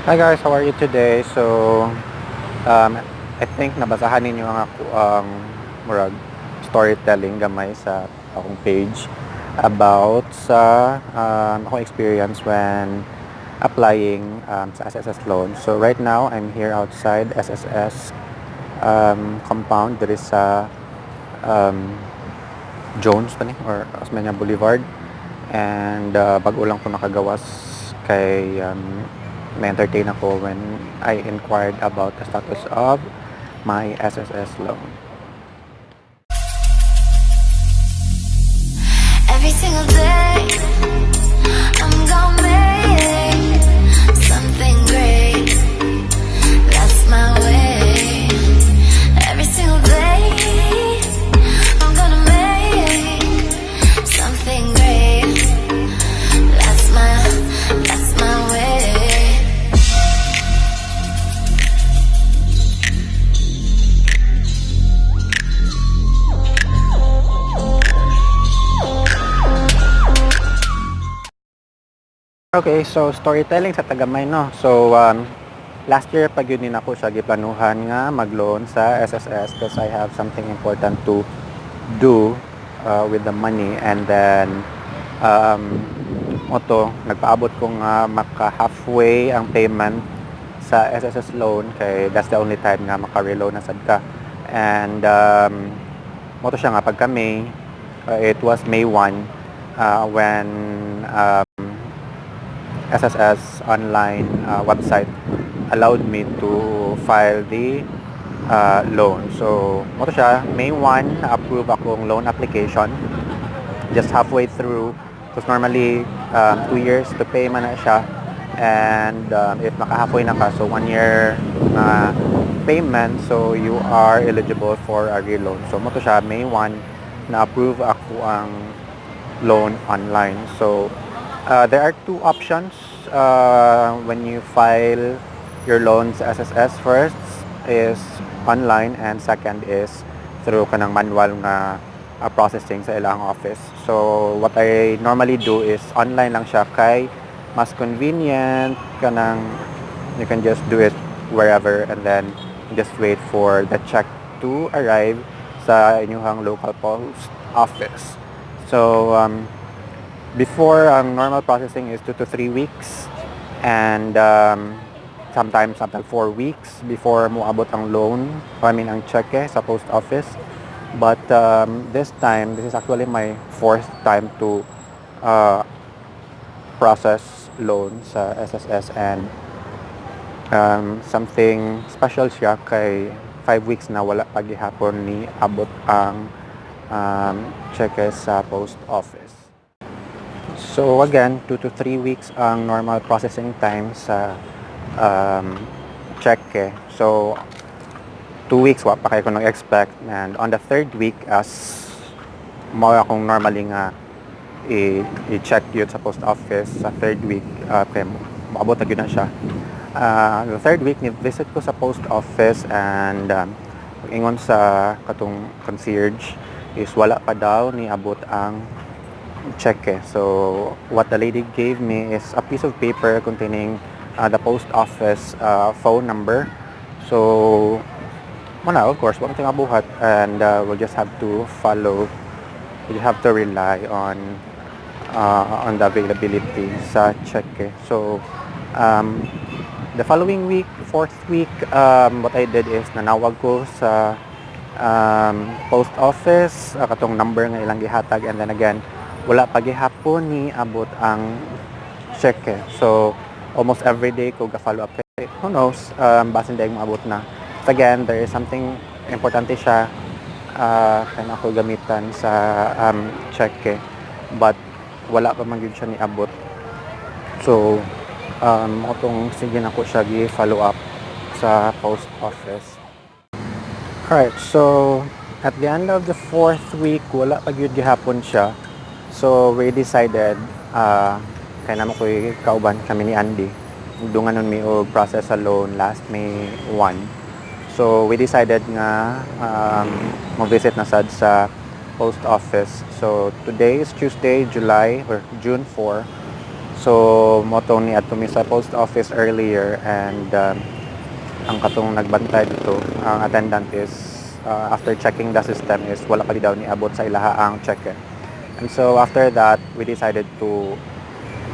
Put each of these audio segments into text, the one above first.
Hi guys, how are you today? So, I think nabasahan ninyo ang ako ang murag storytelling gamay sa akong page about sa akong experience when applying sa SSS loan. So right now, I'm here outside SSS compound diri sa Jones pa ni or Osmeña Boulevard, and bago lang ko nakagawas kay na-entertain ako when I inquired about the status of my SSS loan. Every single day, I'm gonna make something great. That's my way. Every single day, I'm gonna make something great. That's my way. Okay, so storytelling sa Tagamay, no. So last year pag yun din ako siya giplanuhan nga mag-loan sa SSS because I have something important to do with the money, and then oto nagpaabot ko nga maka halfway ang payment sa SSS loan kay that's the only time nga maka-reloan na sad ka. And moto siya nga pagka May, it was May 1 when SSS online website allowed me to file the loan. So, mo to siya, May 1, na-approve akong loan application. Just halfway through, because normally, 2 years to pay man na siya. And if naka-halfway na ka, so 1 year na payment, so you are eligible for a reloan. So, mo to siya, May 1, na-approve ako ang loan online. So, there are two options when you file your loans SSS. First is online and second is through kanang manual nga processing sa ilang office. So what I normally do is online lang siya kay mas convenient, kanang you can just do it wherever and then just wait for the check to arrive sa inyong local post office. So before, ang normal processing is 2 to 3 weeks and sometimes up to 4 weeks before mo abot ang loan, I mean ang cheque sa post office. But this time, this is actually my fourth time to process loan sa SSS, and something special siya kay 5 weeks na wala pa gihapon ni abot ang cheque sa post office. So again, 2 to 3 weeks ang normal processing time sa cheque. So 2 weeks wa pa kay ko nag-expect, and on the third week, as mao akong normally nga i-check yun sa post office sa third week, kay moabot na gyud na siya. The third week ni visit ko sa post office and ingon sa katong concierge is wala pa daw ni abot ang cheque. So what the lady gave me is a piece of paper containing the post office phone number. So wala, of course, wala tayong mabuhat, and we'll just have to follow, we just have to rely on the availability sa cheque. So the following week, fourth week, what I did is nanawag ko sa post office, katong number nga ilang gihatag, and then again, wala pa gihapon ni abot ang cheque. So almost every day ko ga-follow up kay who knows, basin dayong maabot na. So again, there is something importante siya kaya ako gamitan sa cheque, but wala pa man gyud siya niabot. So atong sige na ko siya gi-follow up sa post office. Alright, so at the end of the fourth week, wala pa gyud gihapon siya. So we decided, kay namo ko'y kauban kami ni Andy. Dunganon mi og process sa loan last May 1. So we decided nga mo-visit na sad sa post office. So today is Tuesday, July or June 4. So, mao tong niadto mi sa post office earlier and ang katong nagbantay didto, ang attendant is after checking the system is wala pa daw niabot sa ilaha ang cheque. And so after that, we decided to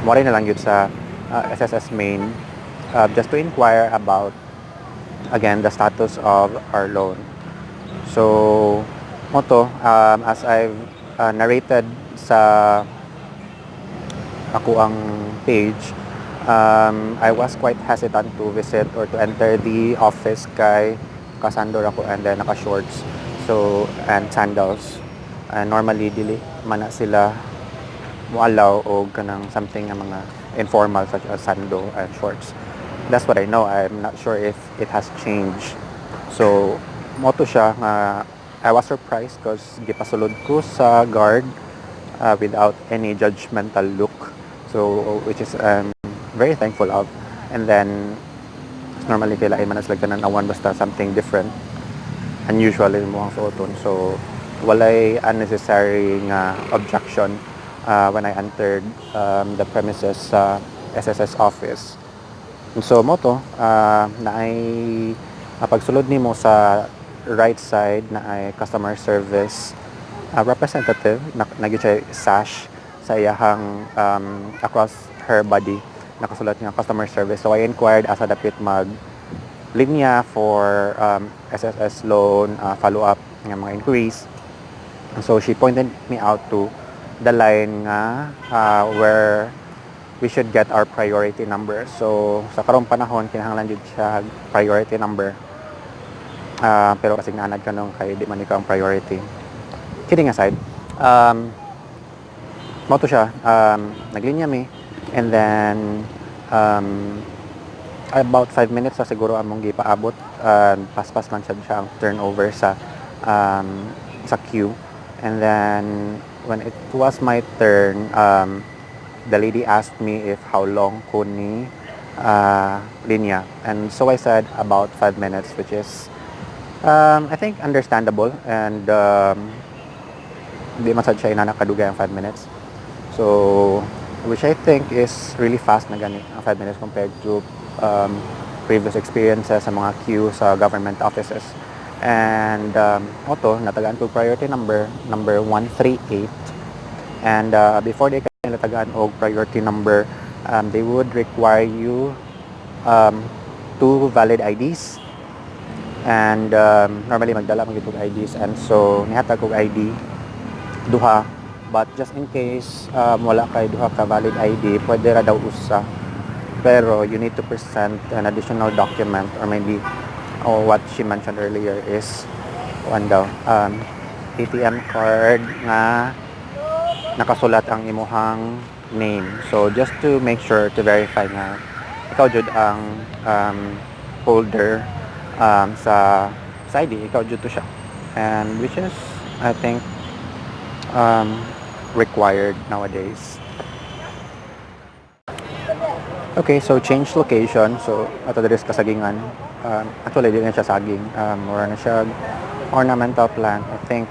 muari na lang gyud sa SSS main just to inquire about again the status of our loan. So, mao to, as I've narrated sa akoang page, I was quite hesitant to visit or to enter the office kay kasando ako and then naka-shorts. So, and sandals. And normally, dili man na sila mo-allow og kanang something nga mga informal such as sando and shorts. That's what I know. I'm not sure if it has changed. So, mao to siya nga I was surprised because gipasulod ko sa guard without any judgmental look. So, which is very thankful of. And then, normally kay lain man na sila tanan-awan basta something different, unusual imong suoton. So, walay unnecessary nga objection when I entered the premises sa SSS office. And so, mao to, naay pagsulod nimo sa right side naay customer service representative na naa gyud siya sash sa iyahang across her body, nakasulat nga customer service. So I inquired asa dapit mag linya for SSS loan follow up nga mga inquiries. So she pointed me out to the line nga where we should get our priority number. So sa karong panahon, kinahanglan jud siya priority number. Pero kasi naanad ka nung kay di man ikaw ang priority. Kidding aside, mao to siya, naglinya mi and then about 5 minutes sa siguro among gipaabot, paspas man siya ang turnover sa queue. And then when it was my turn, the lady asked me if how long ko ni linya, and so I said about 5 minutes, which is I think understandable and di man sad siya inana kadugay ang 5 minutes. So, which I think is really fast na gani ang 5 minutes compared to previous experiences sa mga queue sa government offices. And mao to, natagaan ko priority number, number 138. And before they can natagaan og priority number, they would require you two valid IDs. And normally magdala man gyud og IDs, and so nihatag og ID duha, but just in case wala kay duha ka valid ID, pwede ra daw usa, pero you need to present an additional document or maybe, oh, what she mentioned earlier is kuan daw, ATM card nga nakasulat ang imuhang name. So just to make sure, to verify nga ikaw jud ang holder sa ID, ikaw jud to siya, and which is I think required nowadays. Okay, so change location. So, ato diri sa kasagingan. Actually, di na siya saging. Mura na siya ornamental plant. I think,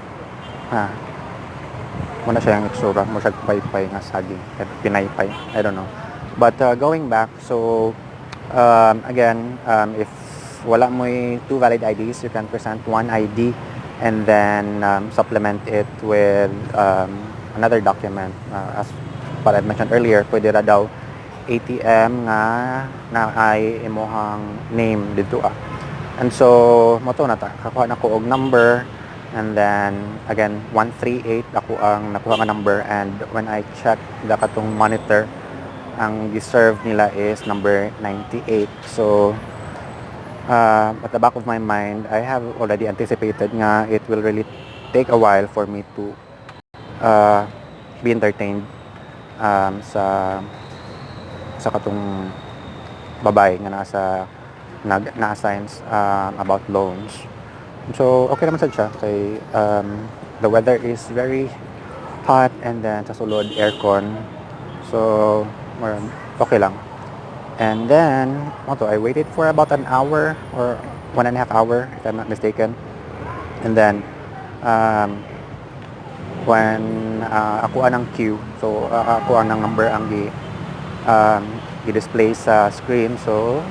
mao na siya yung itsura. Mura siya paypay nga saging. Eh, pinaypay. I don't know. But going back, so, again, if wala mo'y two valid IDs, you can present one ID and then supplement it with another document. As what I mentioned earlier, pwede ra daw ATM nga naay imuhang name didto ah. And so, mao to na ta, kakuha na ko og number and then again 138 ako ang nakuha nga number, and when I check the katong monitor, ang gi-serve nila is number 98. So, at the back of my mind, I have already anticipated nga it will really take a while for me to be entertained sa katong babae nga nasa nag na-assigns about loans. So okay naman sad siya kay the weather is very hot and then sa sulod aircon. So murag okay lang. And then, mao to, I waited for about an hour or 1.5 hour, if I'm not mistaken. And then, when ako anang queue, so ako anang number ang gi I-display sa screen. So,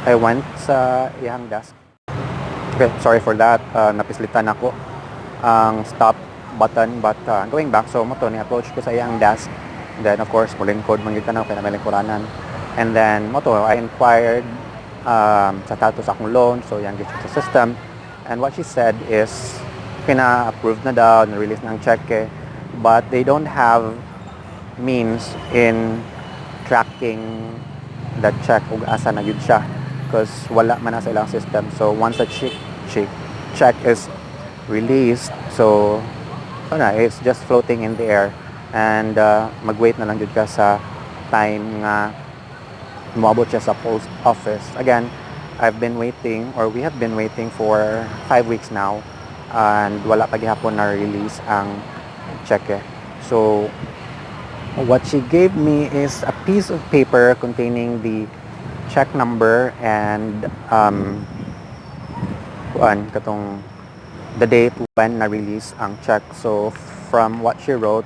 I went sa iyang desk. Okay, sorry for that. Napislitan ako ang stop button, but going back, so mao to, ni-approach ko sa iyang desk. Then of course, mulingkod man gyud ka na kay naa may lingkuranan. And then mao to, I inquired sa status akong loan. So iyang gi-check sa system and what she said is pina-approve na daw, na-release na ang cheque, but they don't have means in tracking the check ug asa na gyud siya because wala man na sa ilang system. So once the check is released, so ano, it's just floating in the air and mag-wait na lang jud ka sa time nga moabot siya sa post office. Again, I've been waiting or we have been waiting for 5 weeks now and wala pa gihapon na release ang cheque. So what she gave me is a piece of paper containing the check number and kuan katong the date when na-release ang check. So from what she wrote,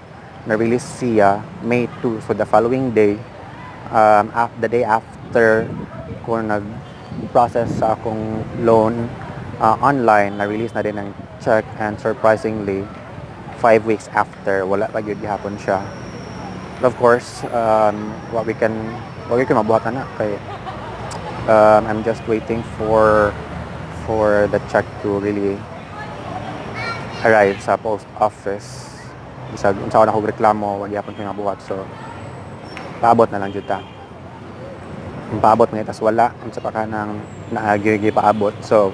na-release siya May 2. So the following day, the day after ko nag-process sa akong loan online, na-release na din ang check and surprisingly, 5 weeks after, wala pa gyud gihapon siya. But of course, what we can mabuhat na kay I'm just waiting for the check to really arrive sa post office. Bisag unsa ko na reklamo, wa gyapon ko mabuhat. So paabot na lang jud ta. Kung paabot nga tas wala, unsa pa ka nang naagi paabot. So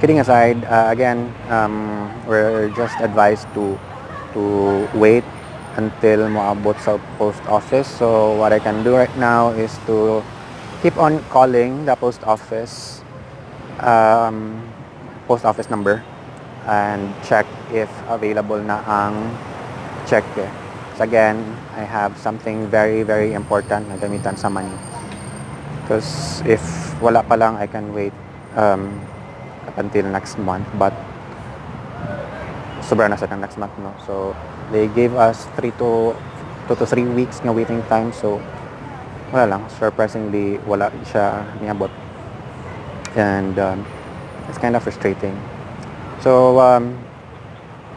kidding aside, again, we're just advised to wait until moabot sa post office. So what I can do right now is to keep on calling the post office number and check if available na ang check. So again, I have something very, very important na gamitan sa money. Because if wala pa lang, I can wait up until next month. But sobra na sa next month, no? So, they gave us 3 to 2 to 3 weeks nga waiting time. So, wala lang. Surprisingly, wala siya niabot. And it's kind of frustrating. So,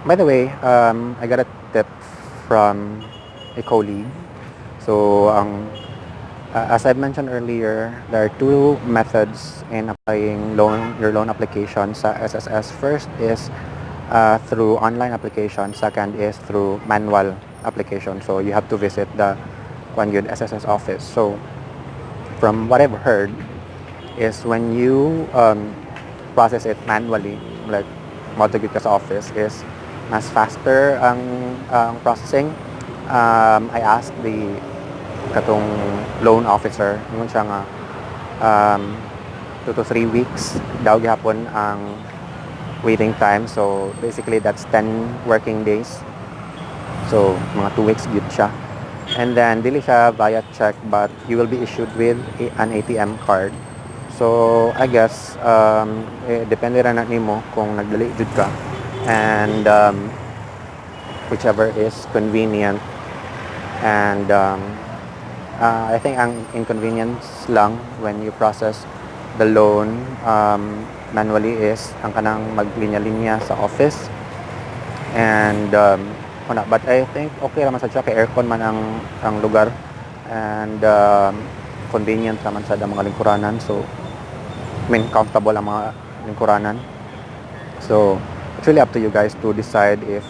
by the way, I got a tip from a colleague. So, ang as I've mentioned earlier, there are two methods in applying loan your loan application sa SSS. First is through online application. Second is through manual application. So you have to visit the kuan yun, SSS office. So from what I've heard is when you process it manually, like moadto ka sa office, is mas faster ang processing. I asked the katong loan officer, ingon siya nga 2 to 3 weeks daw gihapon ang waiting time. So basically that's 10 working days. So mga 2 weeks gyud siya. And then dili siya via check, but you will be issued with an ATM card. So I guess eh, depende ra na nimo kung nagdali jud ka and whichever is convenient. And I think ang inconvenience lang when you process the loan manually is ang kanang maglinya-linya sa office and wala. But I think okay raman sa siya kay aircon man ang lugar and convenient raman sa mga lingkuranan. So I mean, comfortable ang mga lingkuranan. So it's really up to you guys to decide if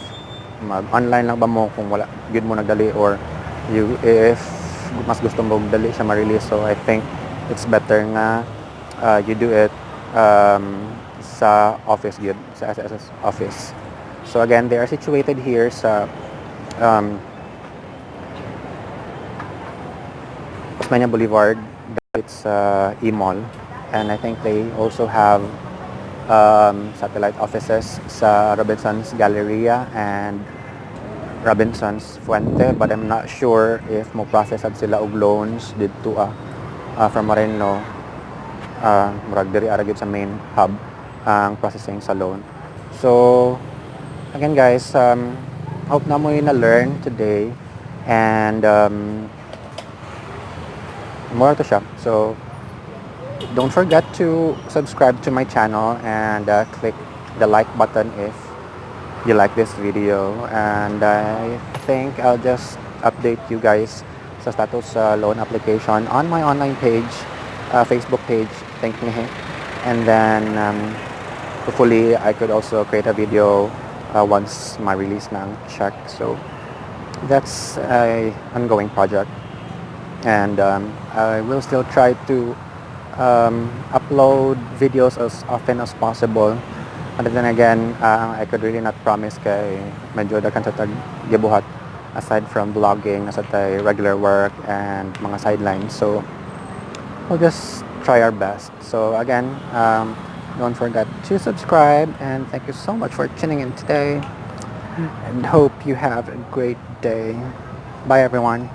mag-online lang ba mo kung wala gyud mo nagdali or you if mas gusto mo dali siya ma-release. So I think it's better nga you do it sa office gyud, sa SSS office. So again, they are situated here sa Osmeña Boulevard. It's E-Mall, and I think they also have satellite offices sa Robinson's Galleria and Robinson's Fuente, but I'm not sure if mo process sad sila og loans didto ah. From what I know, murag diri ara gyud sa main hub ang processing sa loan. So again guys, hope naa moy na learn today. And mao to siya. So don't forget to subscribe to my channel and click the like button if you like this video. And I think I'll just update you guys sa status sa loan application on my online page, Facebook page, Think Nihe. And then hopefully I could also create a video once ma-release ng check. So that's a ongoing project. And I will still try to upload videos as often as possible. But then again, I could really not promise kay medyo daghan sa tag gibuhat aside from vlogging, naa sad tay regular work and mga sidelines. So we'll just try our best. So again, don't forget to subscribe and thank you so much for tuning in today and hope you have a great day. Bye, everyone.